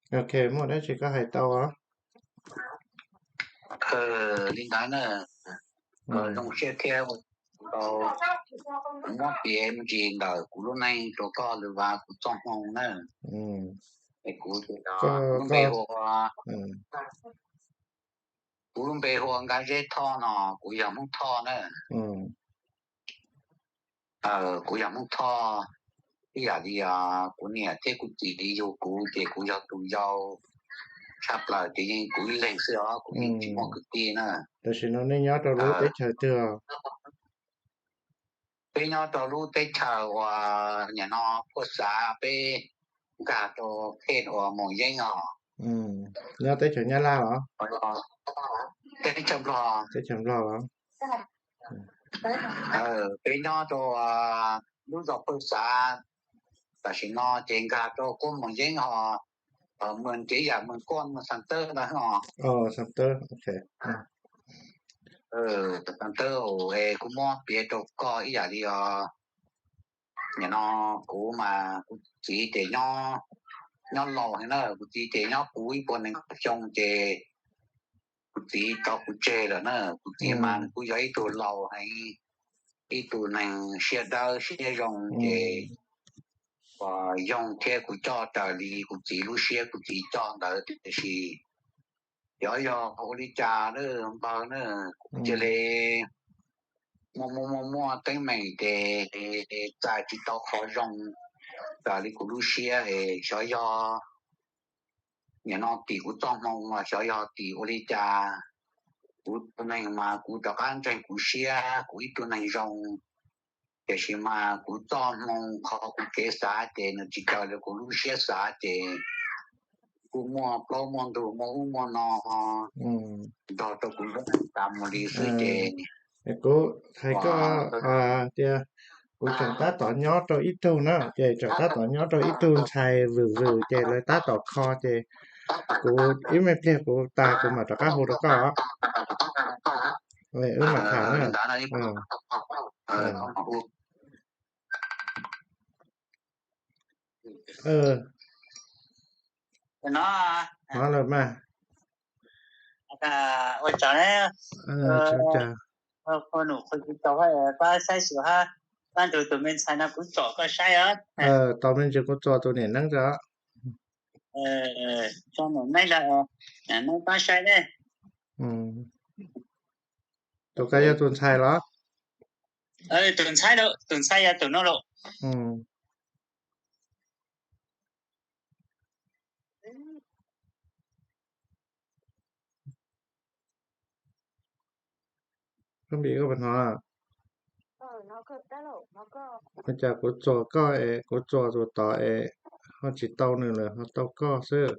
Ok, muaj dab tsi koj hais tau os. Li ntawd na, zoo siab thiab, tau muab piav me ntsis ntawm kuv lub neej rau koj lwm vas kuv txoj hmoo na. Es kuv, kuv lub npe hu ua Nkaj Zeb Thoj no, kuv yog Hmoob Thoj na. Kuv yog Hmoob Thoj, ib yam li kuv niam thiab kuv txiv yug kuv ces kuv yog tus yau tshaj plaws ces yeej kuv ib leeg xwb os, kuv yeej tsis muaj kwv tij na. Tam sim no nej nyob rau lub teb chaws twg? Peb nyob rau lub teb chaws uas nim no Phuaj Xav, peb nkag rau phem uas Moos Yeeb os. Nyob teb chaws Nyab Laj los? Teb chaws Nplog. Teb chaws Nplog los? Peb nyob rau lub zos Phuaj Xav, tam sim no ces nkag rau qub Moos Yeeb os, mws ntev yam mws kuaj mws Xas Tawb ntawd os. Xas Tawb, ok. Xas Tawb, es kuv muab piav rau koj ib yam li os. Nim no kuv mas kuv txiv ces nyob, nyob laus heev na, kuv txiv ces nyob kuv ib puas nees nkaum xyoo ces kuv txiv tso kuv tseg lawm na. Kuv txiv mas nws kuj yog ib tug laus heev, ib tug neeg siab dawb siab zoo ces uas yoog thiab kuv coj raws li kuv txiv lub siab kuv txiv coj ntawd tiam sis xyov yog ua li cas na npawg na, kuv cia li muaj muaj muaj muaj teeb meem ces txais tsis tau qhov zoo raws li kuv lub siab es xyov yog nim no tim kuv txoj hmoo los xyov yog tim ua li cas. Kuv tus neeg mas kuv rov qab ntseeg kuv siab, kuv ib tug neeg zoo, tiam sis mas kuv txoj hmoo qhov kuv kev xav ces nws tsis raws li kuv lub siab xav ces kuj muaj plaub muaj ntug muaj ub muaj no nrog rau kuv lub neej tas mus li xwb ces. Kuv hais koj tias kuv tseem tab tom nyob rau ib tug na, ces tseem tab tom nyob rau ib tug ntxhais vwm vwm ces lawv tab tom kho ces kuv ib me pliag kuv tas kuv mam rov qab hu rau koj. Wb mam tham na. Hnov lawm mas. Ua tsaug, pab saib xyuas hab, pab nrug tus me ntxhais no kuv tsom koj saib os. Tos me ntsis kuv txuas tus niam neeb tso. Tso niam neeb, niam neeb pab saib ne. Tus ko yog tus ntxhais los? Tus ntxhais, tus ntxhais yog tus no lauj. Koj npis koj puas hnov? Ua cas kuv txuas koj es kuv txuas tus tod es ho tsis tau nws lawm ho tau koj xwb.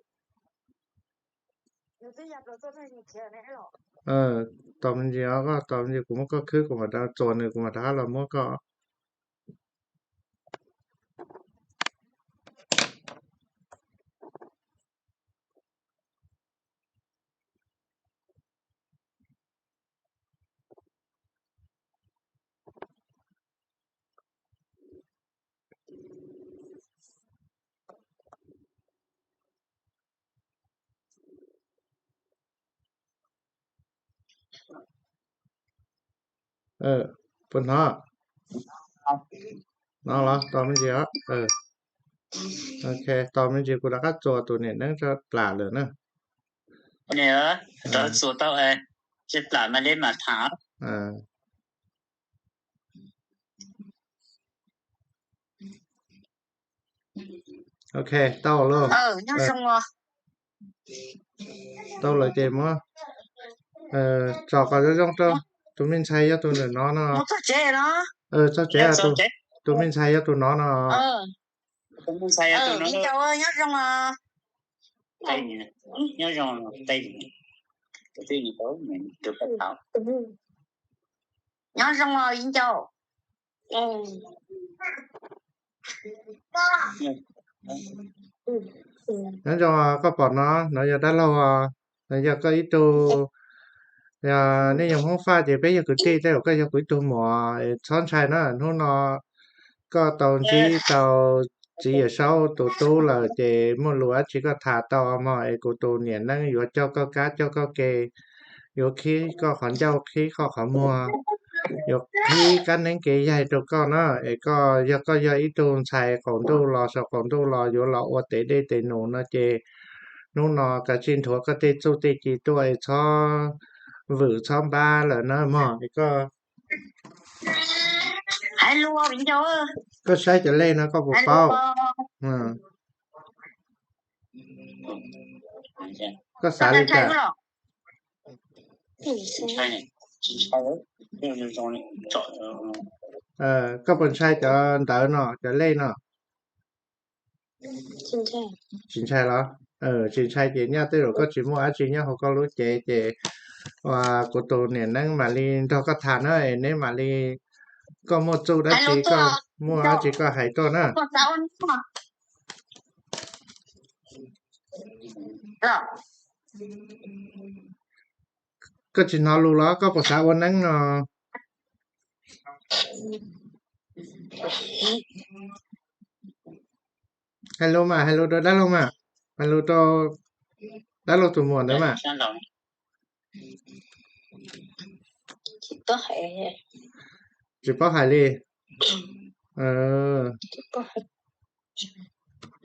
Tos me ntsis os, koj tos me ntsis kuv muab koj khwb kuv mam rov txuas nws kuv mam rov qab los muab koj. Puas hnov? No los tos me ntsis os. Ok, tos me ntsis kuv rov qab txuas tus niam neeb tso, plam lawm na. Txuas tau, tsis plam mas li mam tham. Ok, tau lauj. Tau lawm ces muab tso kom zoo zoo rau. Tus me ntxhais yog tus ntawm no no. Txog tsev, tus me ntxhais yog tus no no. Nyob zoo os, nyob zoo os, koj pom no, no yog dab laug os, no yog koj ib tug, yog nej yog Hmoob Faj ces peb yog kwv tij, tej zaum koj yog kuv ib tug muam, txhob ntshai na, hnub no koj tau ntsib tau txiv Yawm Saub tus tub lawm ces muaj lus dab tsi koj tham tau mog, es kuv tus niam neeb yuav coj koj kab coj koj ke, yuav khib koj qhov ncauj khib koj qhov muag, yuav khib kab neeb kev yaig rau koj na. Es koj yog, koj yog ib tug ntxhais qaum ntuj los saum qaum ntuj los yuav los ua tes dej tes num no ces hnub no kav tsij nthuav koj tej txuj tej ci tuaj es txhob vwm txhob npab lawm na mog. Es koj, koj saib cov lej no koj puas paub? Koj xav li cas? Koj puas ntshai cov ntawv no, cov lej no? Tsis ntshai los? Tsis ntshai ces nyaj tej zaum koj tsis muaj dab tsi nyob hauv koj lub cev ces kuv tus niam neeb mam li nrog koj tham na, es neb mam li, koj muaj txuj dab tsi, koj muaj dab tsi koj hais tuaj na. Koj tsis hnov lus los koj puas xav ua neeb no? Hais lus mas, hais lus rau dab laug mas, hais lus rau dab laug tus muam ntawd mas. Tsis paub hais li.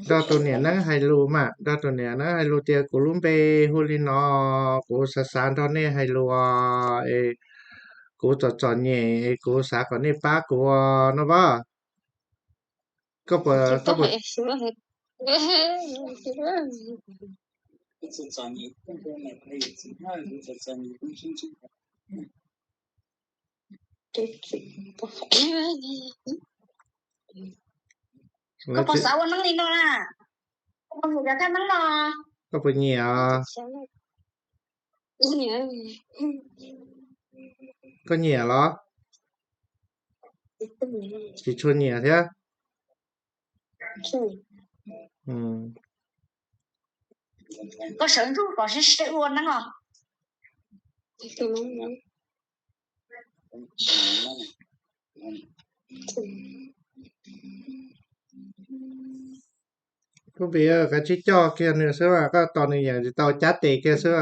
Nrog tus niam neeb hais lus mas, nrog tus niam neeb hais lus tias kuv lub npe hu li no, kuv xav xav nrog nej hais lus es kuv txom txom nyem es kuv xav kom nej pab kuv no as. Koj puas, koj puas, koj puas xav ua neeb li no na? Koj puas nyiam cov thaj neeb no? Koj puas nyiam? Koj nyiam los? Tsis tshua nyiam thiab. Koj sawv ntsug kom sib sib ua neeb os. Koj pim, kav tsij coj kiag nws xwb, koj tos nws yeem tsis tau cab tes kiag xwb.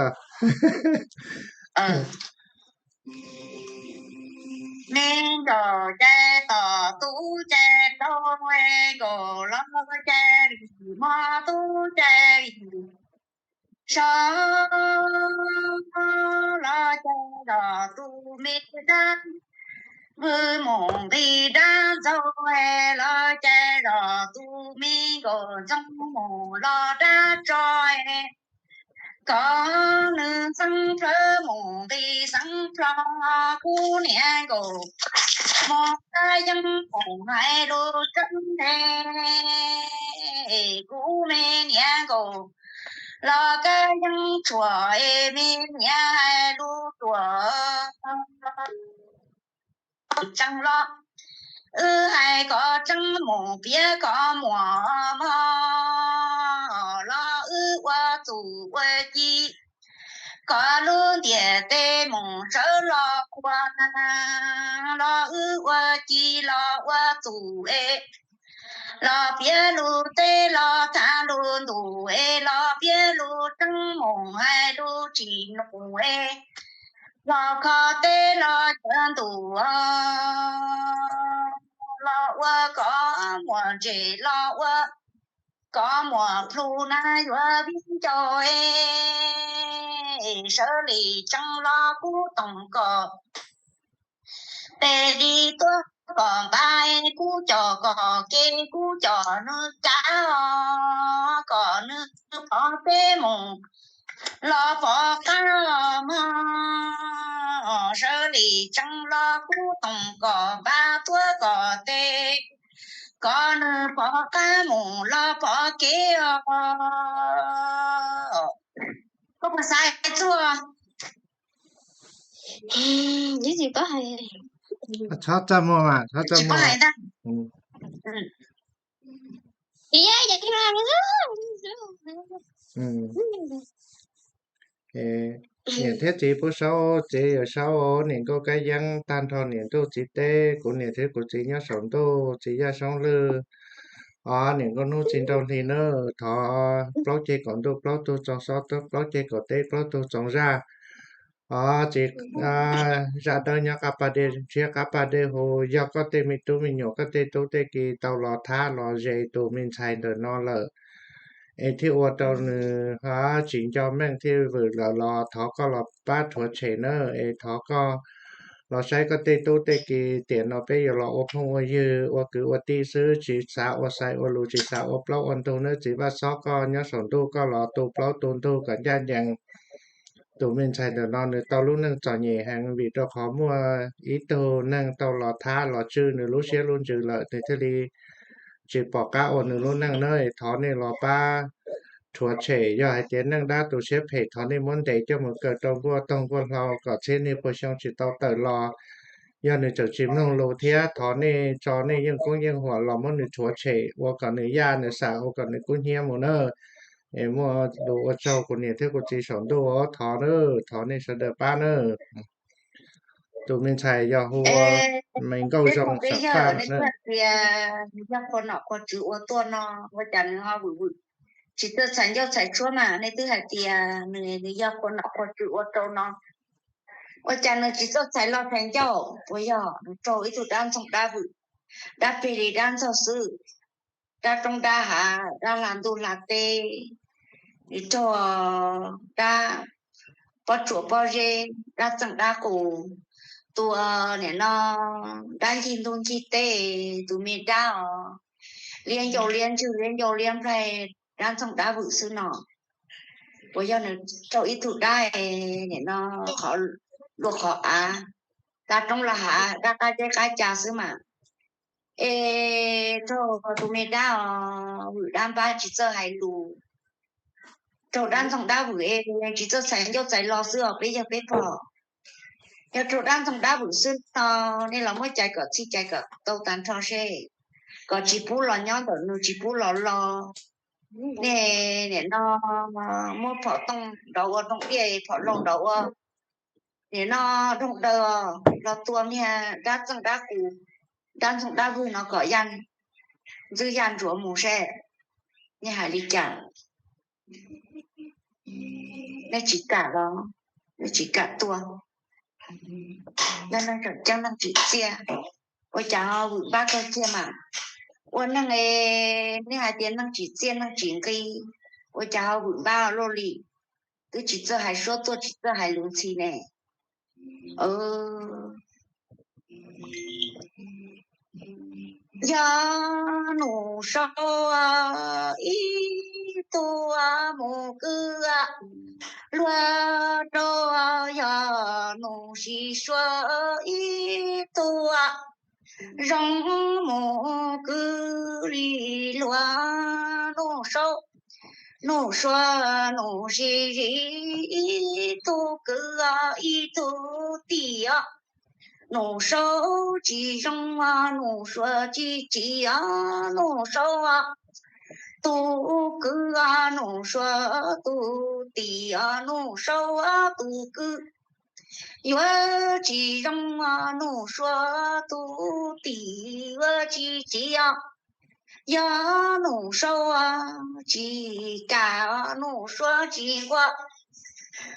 Me nkaum cai tom tub cai rau, nkaum los cai vim mob tub cai vim so, los cai los tus me dab vwm mus nqis dab ntxaug, los cai los tus me nkaum ntxoov mus los dab tso, kom nws xeeb plawv mus nqis xeeb plho, kuv niam nkaus mus kab yeeb mus hais lus tseeb ne, kuv me niam nkaus los kab yeeb tshuam es me niam hais lus ruam tseeb los, wb hais kom tseeb mus piav kom muam mog, los wb ua txuj ua ci, kom lub ntiaj teb mus sawv los ua, los wb ua ci los ua txuj es, los piav lus teb los tham lus ntuj es, los piav lus tseeb mus hais lus tsim nus es, los kho teb los cawv ntuj, los ua kom muam ntse los ua kom muam plhu na yuav vib ncaus es, sawv li tseeb los kuv toom kom tes li tuaj kom npab, kuv coj kom kev, kuv coj nws kav, kom nws pov kev mus los pov qab mog, sawv li tseeb los kuv toom kom npab tuaj kom tes, kom nws pov qab mus los pov kev os. Koj puas xav txuj? Txhob txaj muag mas, txhob txaj muag. Niam thiab txiv Pub Saub, txiv Yawm Saub, niam nkauj Kab Yeeb, tag nrho niam ntuj txiv teb, kuv niam thiab kuv txiv nyob saum ntuj, txiv Yaj Soob Lwj, Os niam nkauj hnub txiv nraug hli na, thov plaub ceg kaum ntuj plaub tug txoos xob, plaub ceg kaum teb plaub tug txoos zaj. Os txiv, zaj dawb nyob qab pas dej ntshiab qab pas dej hu, yog koj tej me tub me nyuam koj tej tub tej ki tau los thab los ze tus me ntxhais ntawm no lawm es thiaj ua rau nws tsis nco meej thiaj vwm lawm los thov koj los pab rhuav tshem na, es thov koj los saib koj tej tub tej ki. Tiam no peb yuav los ua phooj ua ywg ua kwv ua tij xwb, tsis xav ua xaiv ua lus, tsis xav ua plaub ua ntug nawb. Txiv Vaj Xob koj nyob saum ntuj koj los tu plaub tu ntug kom ncaj ncees. Tus me ntxhais ntawm no nws tau lub neej txom nyem heev vim rau qhov muaj ib tug neeg tau los thab los tswj nws lub siab lub ntsws lawm, nws thiaj li tsis pom qab ua nws lub neej na. Thov nej los pab rhuav tshem, yog hais tias neej dab tus siab phem thov nej muab ntes coj mus kaw rau nkuaj toog nkuaj hlau kom txhiab niag puas xyoo tsis tau tawm los. Yog nws tseem tsis mloog lus thiab thov nej tso nej yeej koob yeej huam los muab nws rhuav tshem ua kom nws yaj nws xam ua kom nws kub hnyiab mus na. Es muaj lus ua tsaug kuv niam thiab kuv txiv saum ntuj, thov na, thov nej sawv daws pab na. Tus me ntxhais yog hu ua Me Nkauj Zoo Xam Faj na. Tias nws yog qhua nom qhua tswv ua tuaj no, ua cas nws ho vwm vwm tsis txawj txhais ncauj txhais tshuab mas nej twb hais tias nws, nws yog qhua nom qhua tswv ua rau no, ua cas nws tsis txawj txhais loj txhais ncauj? Puas yog nws raug ib tug dab ntxoog dab vwm, dab plig li dab ntxaug xwb, dab roob dab hav, dab hla ntuj hla teb, nws raug dab pob tsuas pob zeb, dab txeej dab qus, tua niam no dab ncig ntuj ncig teb, tus me dab os, liab ncauj liab ntswg liab ncauj liab nplaig, dab ntxoog dab vwm xwb no. Puas yog nws raug ib tug dab niam no qhov luaj qhov av, dab roob dab hav, dab qab teb qab ca xwb mas. Es raug tus me dab os, vwm dab npab tsis txawj hais lus, raug dab ntxoog dab vwm es tsis txawj txhais ncauj txhais lo xwb os peb yawg peb pog. Yog raug dab ntxoog dab vwm xwb no, nej los muab cais kom txhij cais kom tau tag nrho seb, kom tsis pub los nyob ntawm nws, tsis pub los los. Nej niam no muab phom tooj nrov ua rooj diaj, phom laug nrov ua niam no rooj daw, los tua niag dab txeej dab qus, dab ntxoog dab vwm no kom yaj ntxwb yaj ntsuav mus seb nej hais li cas. Nej tsis kam los, nej tsis kam tua, yog neeg tseem ceeb neeg tsim txiaj, ua cas ho vwm npab kawg kiag mas. Ua neeg es nej hais tias neeg tsim txiaj neeg tsim nqi, ua cas ho vwm npab luaj li, twb tsis txawj hais suab tuaj tsis txawj hais lus ntxhi ne. Yog Nuj Saub ib tug mus kwv luag rau, yog Nuj Sis Suav ib tug zoo mus kwv li luag. Nuj Saub, Nuj Suav, Nuj Sis Sis ib tug kwv ib tug tij os. Nuj Saub tsis zoo, Nuj Suav tsis tsim os, Nuj Saub tus kwv, Nuj Suav tus tij os, Nuj Saub tus kwv yuav tsis zoo, Nuj Suav tus tij yuav tsis tsim os. Yog Nuj Saub tsis kam, Nuj Suav tsis nquag,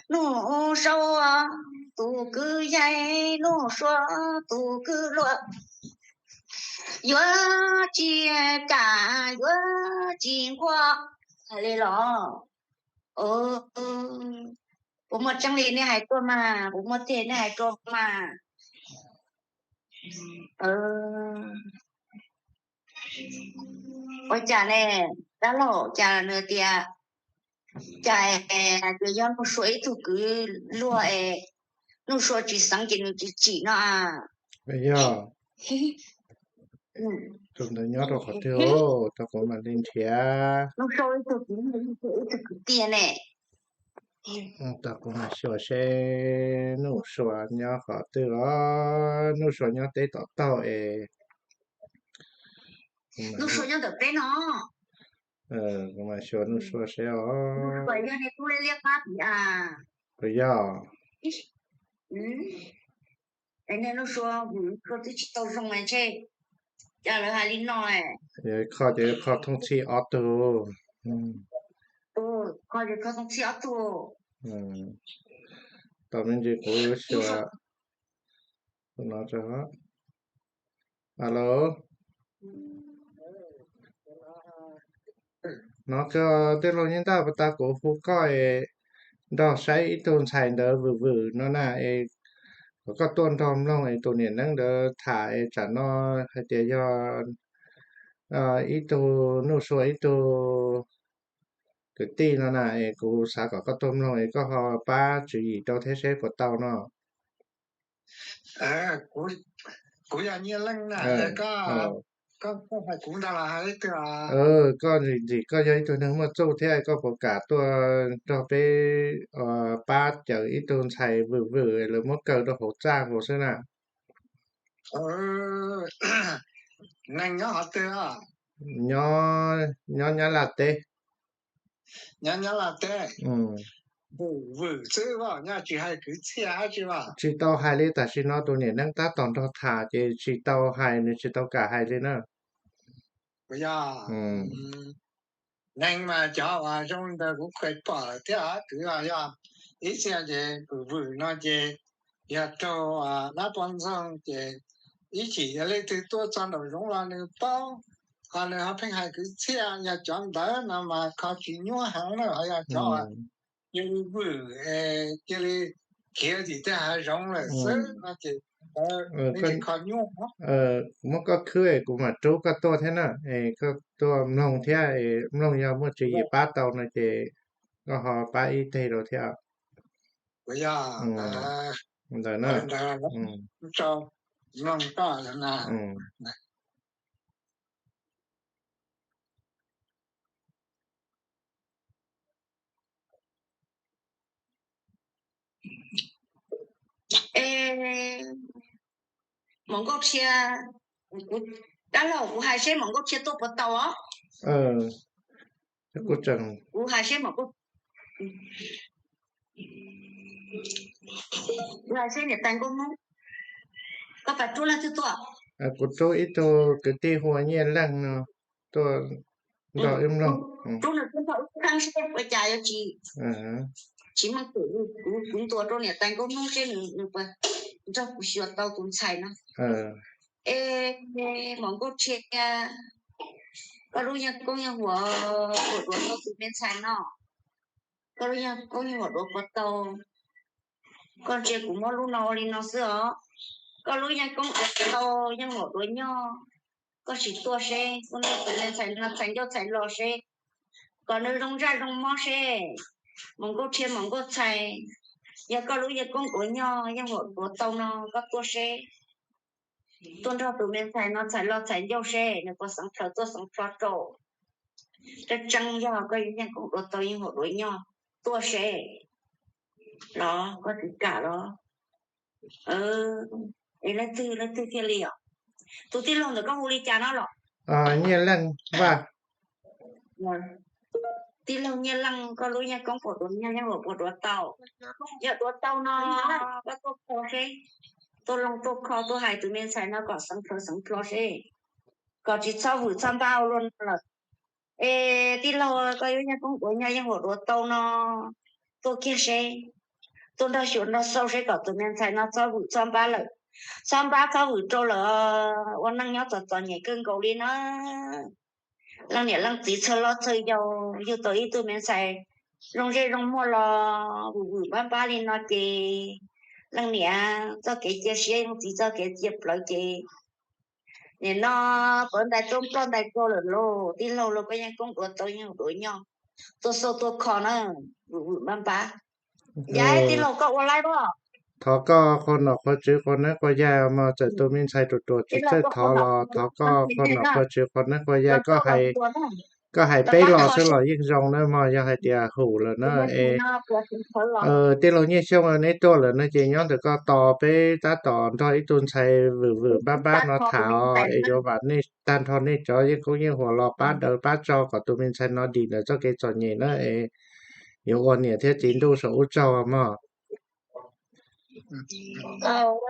Nuj Saub tus kwv yeej, Nuj Suav tus kwv luag yuav tsis kam, yuav tsis nquag. Hais li los? Puas muaj tseeb li nej hais tuaj mas? Puas muaj tiag nej hais tuaj mas? Ua cas ne, dab laug, cas nws tias, cas tias yog Nuj Sua ib tug kwv luag es Nuj Sua tsis xeev ces nws tsis tsim no a? Yog, tus ntawd nyob rau qhov twg? Tau kuv mam li nrhiav. Nuj Sua ib tug kwv, ib tug kwv tij ne. Tau kuv mam xyuas seb Nuj Sua nyob qhov twg os. Nuj Sua nyob teb tom taug es. Nuj Sua nyob ntawm peb no. Kuv mam xyuas Nuj Sua seb os. Yog nej tub liab liab qab pim a? Puas yog? Es nej Nuj Sua, Nuj Sua twb tsis tau zoo ntshe. Cas lawv hais li no? Kho ces kho thooj txhij ob tug. Kho ces kho thooj txhij ob tug. Tau me ntsis kuv xyuas no. Alo, hnov kawg, tij laug Nyiaj Ntaj, puas tas kuv hu koj es nrog saib ib tug ntxhais ntawd vwm vwm no na es kom koj tuaj nrog mloog es tus niam neeb ntawd tham es tsam no hais tias yog ib tug nuj sua ib tug kwv tij no na es kuv xav kom koj tuaj mloog es koj ho pab tswv yim rau thiab seb puas tau no. Kuv yog Nyiaj Leej na, koj hais kuv ntag los hais leej twg? Koj ntxim ntxim koj yog ib tug neeg muaj txuj thiab koj puas kam tuaj nrog peb pab cawm ib tug ntxhais vwm vwm lawv muab kaw rau hauv txaj nkaus xwb na? Neeg nyob qhov twg? Nyob Nyab Laj teb. Nyob Nyab Laj teb. Vwm vwm xwb, nyob tsis hais kwv txhiaj dab tsi? Tsis tau hais li, tam sim no tus niam neeb tab tom nrog tham ces tsis tau hais, nws tsis tau kam hais li na. Kuv yog neeg mas cov uas zoo li ntawd kuv kheev pom lawm thiab, kwv yog ib txhia ces vwm vwm no ces yog raug dab poj ntxoog ces ib chim yog leej twg tuaj txog nraum zoov los nws paub, ho nws ho pheej hais kwv txhiaj, yog cov ntawd no mas kho tsis nyuaj heev na, ho yog cov cia li vwm, cia li khiav tim tej hav zoov lawm xwb no ces kho nyuaj. Muab koj khwb es kuv mam rub koj tuaj thiab na, es koj tuaj mloog thiab, mloog yog muaj tswv yim pab tau no ces koj ho pab ib teg rau thiab. Kuv yog ntawm na. Maum Nkauj Rhia, dab laug, kuv hais seb Maum Nkauj Rhia tuaj puas tau os? Kuv hais seb Maum Nkauj, kuv hais seb niam tais Nkauj Hmoob, koj pab rub leej twg tuaj? Kuv rub ib tug kwv tij hu ua Nyiaj Leej no tuaj nrog wb mloog. Rub nws tuaj nrog wb mloog seb ua cas yuav tsis, tsis meej pem, kuv ntuas rau niam tais Nkauj Hmoob seb nws puas nrog kuv xyuas tau tus ntxhais no. Es Maum Nkauj Rhia, koj lub yeej koob yeej huam puas duav tau tus me ntxhais no? Koj lub yeej koob yeej huam duav puas tau? Koj ntsia kuv muab lub no ua li no xwb os. Koj lub yeej koob duav tau, yeej huam duav nyob. Koj sim tuaj seb, kuv nrog tus me ntxhais no txhais ncauj txhais lo seb, kom nws zoo ntsaj zoo mob seb. Maum Nkauj Rhia, Maum Nkauj Txhais, yog koj lub yeej koob duav nyob, yeej huam duav tau no, koj tuaj seb. Tuaj nrog tus me ntxhais no txhais lo txhais ncauj seb nws puas xeev plhaws tuaj xeev plho rau. Tseeb tseeb yog koj yeej koob duav tau, yeej huam duav nyob, tuaj seb. Los koj tsis kam los? Es leej twg leej twg thiaj li os? Tus tij laug ntawm koj hu li cas no los? Nyiaj Leej Vaj. Tij laug Nyiaj Leej, koj lub yeej koob puas duav nyob, yeej huam puas duav tau? Yog duav tau no, koj tuaj kho seb, tuaj loo tuaj kho tuaj hais tus me ntxhais no kom xeev plhaws xeev plho seb, kom tsis txhob vwm txhob npab ua luaj no lawm. Es tij laug, koj lub yeej koob duav nyob, yeej huam duav tau no, tuaj kiag seb, tuaj nrog xyuas nrog xauj seb kom tus me ntxhais no txhob vwm txhob npab lawm, txhob npab txhob vwm rau lawm. Ua neej nyob txom txom nyem kawg nkaus li na. Leej niam leej txiv txhawj loj txhawj yau yug tau ib tug me ntxhais zoo zej zoo muag los vwm vwm npab npab li no ces leej niam txoj kev cia siab, leej txiv txoj kev cia plawv ces nim no pawv ntais rau ploj ntais rau lawm lauj. Tij laug los koj yeej koob duav tau, yeej huam duav nyob, tuaj xauj tuaj kho na, vwm vwm npab npab. Yog tij laug koj ua laib os. Thov koj qhuas nom qhuas tswv qhuas neeb qhuas yaig mog, txawm tus me ntxhais ruam ruam tsis txawj thov los thov koj qhuas nom qhuas tswv qhuas neeb qhuas yaig, koj hais peb los xwb los yeej zoo na mog, yog hais tias hum lawm na es. Tij laug Nyiaj Xyooj, neb tuaj lawm no ces nyob ntawm koj tos, peb tab tom nrog ib tug ntxhais vwm vwm npab npab no tham os, es yuav vam nej tag nrho nej cov yeej koob yeej huam los pab daws pab tso kom tus me ntxhais no dim ntawm txoj kev txom nyem na es yuav ua niam thiab txiv ntuj saum ub tsaug mog. Ntawd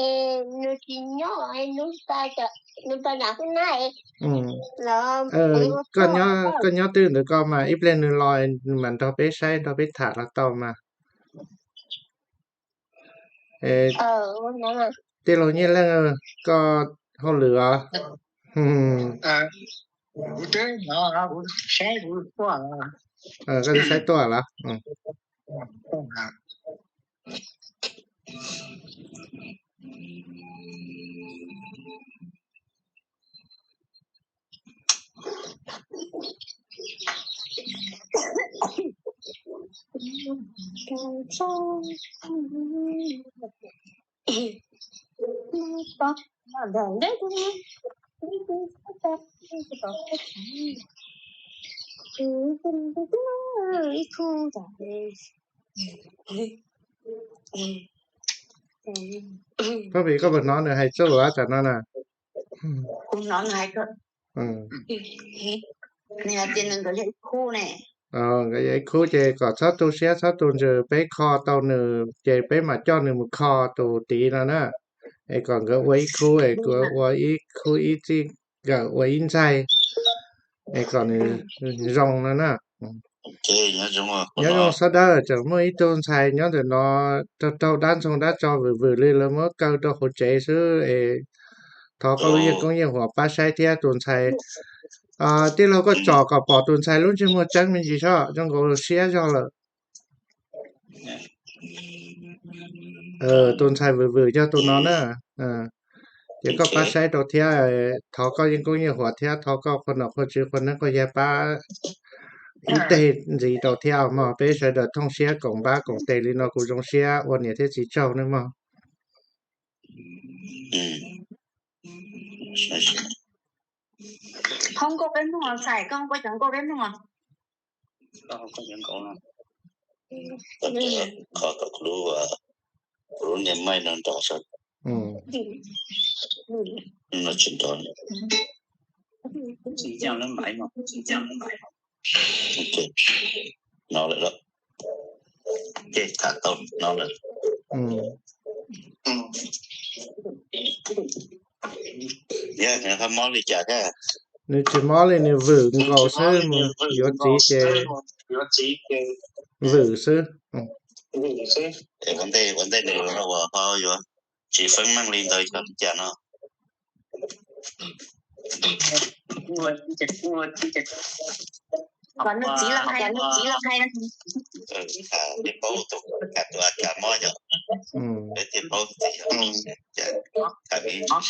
es nws tsis nyob, nws nws pa nam hub na, los koj nyob twj ntawd koj mas ib pliag nws los nws mam nrog peb saib nrog peb tham los tau mas. Tij laug Nyiaj Leej, koj hauj lwm os? Koj saib tuaj los? Koj vim koj puas hnov nws hais txuj lawm tam no na? Nkawd yog ib khub ces kom txhob tu siab txhob tu ntsws, peb kho tau nws ces peb mam coj nws mus kho tus tid no na. Es kom nkawd ua ib khub es kuv ua ib khub ib txij nkawm ua ib ntxaig es kom nws zoo no na. Nyob zoo sawv daws, tseem muaj ib tug ntxhais nyob ntawm no raug raug dab ntxoog dab tso vwm vwm li lawv muab kaw rau hauv tsev xwb es thov koj lub yeej koob yeej huam pab saib thiab tus ntxhais. Tij laug koj tsom kom pom tus ntxhais lub ntsej muag tseeb me ntsis soj zoo nkaus siab zog lawm. Tus ntxhais vwm vwm yog tus no na. Ces koj pab saib rau thiab, thov koj yeej koob yeej huam thiab thov koj qhua nom qhua tswv qhua neeb qhua yaig pab ib teg ntxiv rau thiab mog. Peb sawv daws thooj siab koom npab koom tes li no kuv zoo siab ua niam thiab txiv tsaug nawb mog. Hoob nkauj peb mloog, ntxhais koj hoob nkauj cov nkauj peb mloog. Koj koj lub, kuv lub niag maij no nrov sav, no tsis nrov. No lawm los? Ces tham tau no lawm. Yog nws ho mob li cas thiab? Nws tsis mob li, nws vwm nkaus xwb, mus yuav txiv ces vwm xwb. Ua ntej ua ntej nws ho yuav tsis feeb meej li ntawd yog li cas no? Kom nws txiv los hais, nws txiv los hais. Tham peb paub tus, tham tus a kav mob yom, peb thiaj paub tias yog cas, tham me ntsis.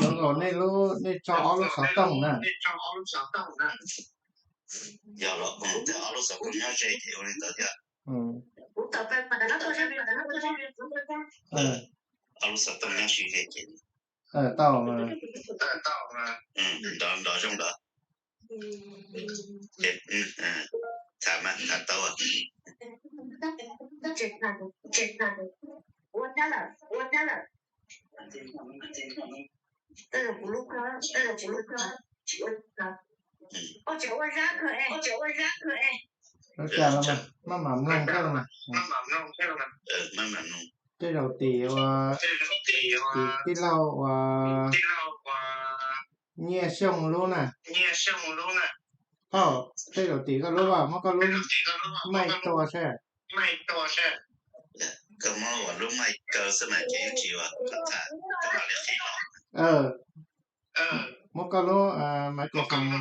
Zoo nkaus nej lub, nej tso ob lub xov tooj na. Yog los ob lub xov tooj nyob ze ces ua li ntawd thiab. Ob lub xov tooj nyob ze ces tau, nrov nrov zoo nrov. Tham mas tham tau. Ua cas los mas maj mam mloog thiab los mas. Tej zaum tim ua, tim tij laug ua Nyiaj Xyooj lub na. Tej zaum tim koj lub, muab koj lub maij tua seb. Koj muab ua lub maij kaw xwb mas ces yeej tsis ua, koj mam li qhib los. Muab koj lub microphone,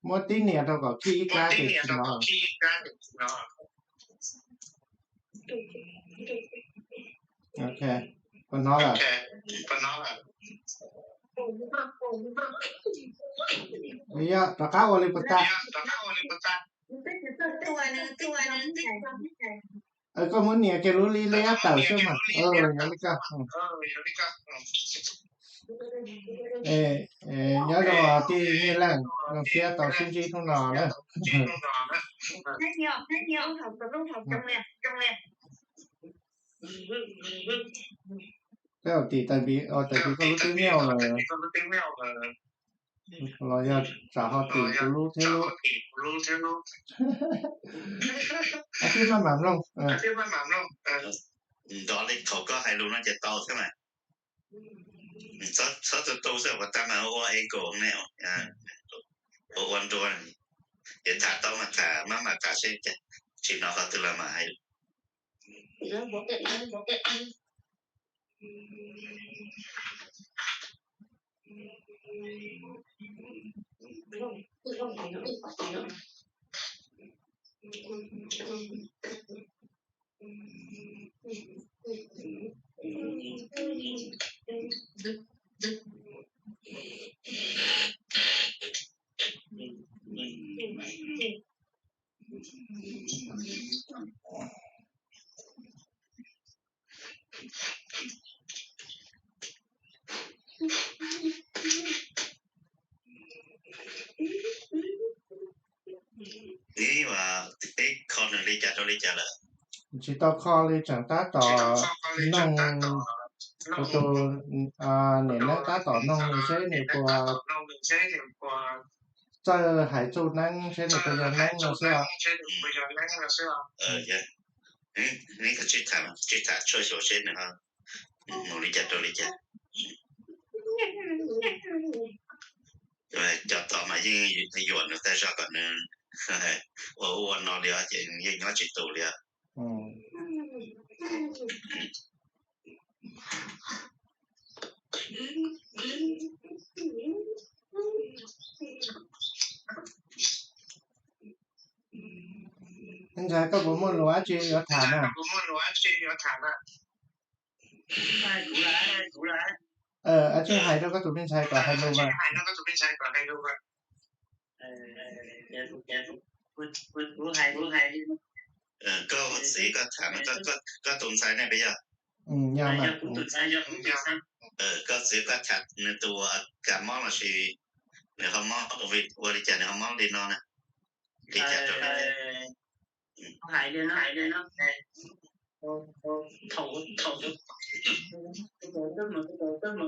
muab tib nias rau kom khij ib kab ces tsis hnov. Ok, puas hnov lawm? Yog rov qab ua li puas tag? Koj muab nias kiag lub liab tawm xwb mas. Yog li koj. Nyob zoo tij Nyiaj Leej, zoo siab tau sib ntsib hnub no na. Koj tim tais npiv, tais npiv koj lub twb miaj lawm los yog tsam ho tim kuv lub thiab lub? Ab, tij maj mam mloog. Nrov li thaum koj hais lus no ces tau thiab mas. Txhob tu tu xwb, puas tag mas ua echo ne, ua ua nrua. Ces tham tau mas tham, maj mam tham seb tsis hnov qhov twg los mas hais. Ib, ib kho nws li cas rau li cas lawm? Tsis tau kho li, tseem tab tom noog kuv tus niam neeb, tab tom noog nws seb nws puas txawj hais txuj neeb, seb nws puas yog neeb no xwb os. Neb tsis tham tshuaj xyuas seb nws mus li cas rau li cas. Cov tod mas yeej yuam nws tej zog kom nws ua ub ua no li os, ces yeej nyob tsis tus li os. Ntxhais, koj puas muaj lus dab tsi yuav tham na? Ab tsi, hais rau koj tus me ntxhais kom hais lus mas. Koj ua txiv koj tham, koj tus ntxhais ne puas yog? Koj txiv koj tham nws tus uas kam mob los sis nws ho mob ua li cas nws ho mob li no na? Li cas rau hais li no, hais li no, thaum, thaum, thaum,